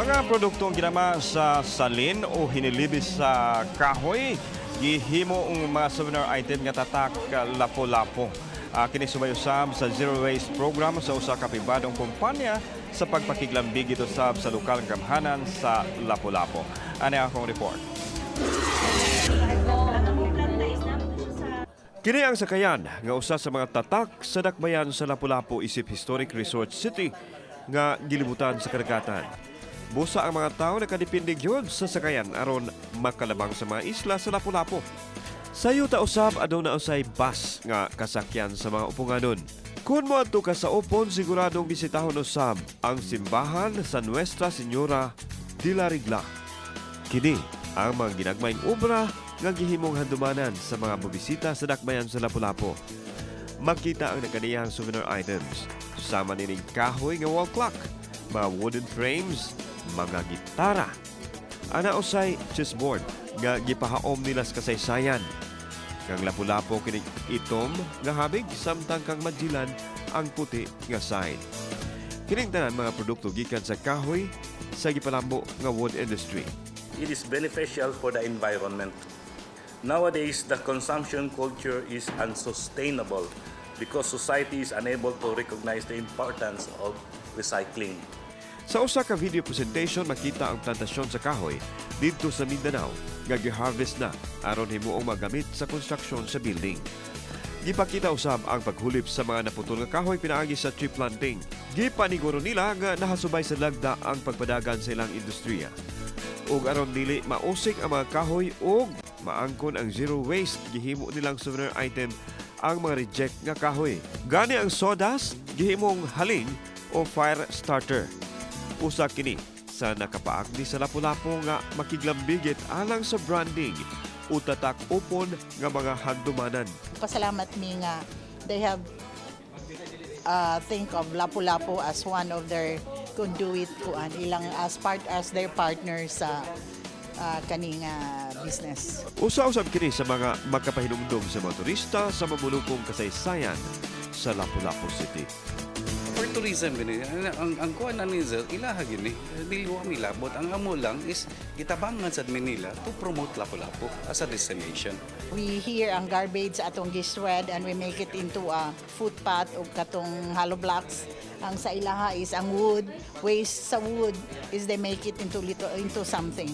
Mga produktong ginama sa salin o hinilibis sa kahoy, gihimo ang mga souvenir item nga tatak Lapu-Lapu. Kini subay usab sa Zero Waste Program sa usa ka pribadong kumpanya sa pagpakiglambig ito sab sa lokal nga gamhanan sa Lapu-Lapu. Ani akong report. Kini ang sakayan nga usa sa mga tatak sa dakbayan sa Lapu-Lapu isip historic resort city nga gilibutan sa kadagatan. Busa ang mga tao nakadepende gyud sa sakayan aron makalabang sa mga isla sa Lapu-Lapu. Sa yuta usab, aduna usay bus nga kasakyan sa mga upunganon. Kung moadto ka sa Opon, siguradong bisitahon usab ang simbahan sa Nuestra Señora de la Regla. Kini ang mga ginagmayng obra nga gihimong handumanan sa mga bubisita sa dakbayan sa Lapu-Lapu. Makita ang nagkaniyang souvenir items, sama nining kahoy nga wall clock, mga wooden frames, mga gitara. Ana usay chessboard nga gipahaom nila sa kasaysayan. Kang Lapu-Lapu kining itom nga habig, samtang kang Magellan ang puti nga side. Kining tanan mga produkto gikan sa kahoy sa gipalambo nga wood industry. It is beneficial for the environment. Nowadays, the consumption culture is unsustainable because society is unable to recognize the importance of recycling. Sa usa ka video presentation, makita ang plantasyon sa kahoy didto sa Mindanao nga gi-harvest na aron himuong magamit sa konstruksyon sa building. Gipakita usab ang paghulip sa mga naputol nga kahoy pinaagi sa tree planting. Gipaniguro nila nga nahasubay sa lagda ang pagpadagan sa ilang industriya. Ug aron dili mausik ang mga kahoy ug maangkon ang zero waste, gihimo nilang souvenir item ang mga reject nga kahoy. Gani ang sawdust gihimong haling o fire starter. Usa kini sa nakapaagdi sa Lapu-Lapu nga makiglambigit alang sa branding o tatak Opon nga mga handumanan. Pasalamat mi nga they have think of Lapu-Lapu as one of their conduit kuan ilang as part as their partner sa kaning business. Usa-usab kini sa mga makapahinumdom sa mga turista sa mamulukong kasaysayan sa Lapu-Lapu City. For tourism gini, ang kuan na ni sir, ilaha gini, dili wa milabot. Ang amo lang is gitabangan sad Manila to promote Lapu-Lapu as a destination. We here ang garbage atong gi-shred and we make it into a footpath o katong hollow blocks. Ang sa ilaha is ang wood, waste sa wood is they make it into little into something.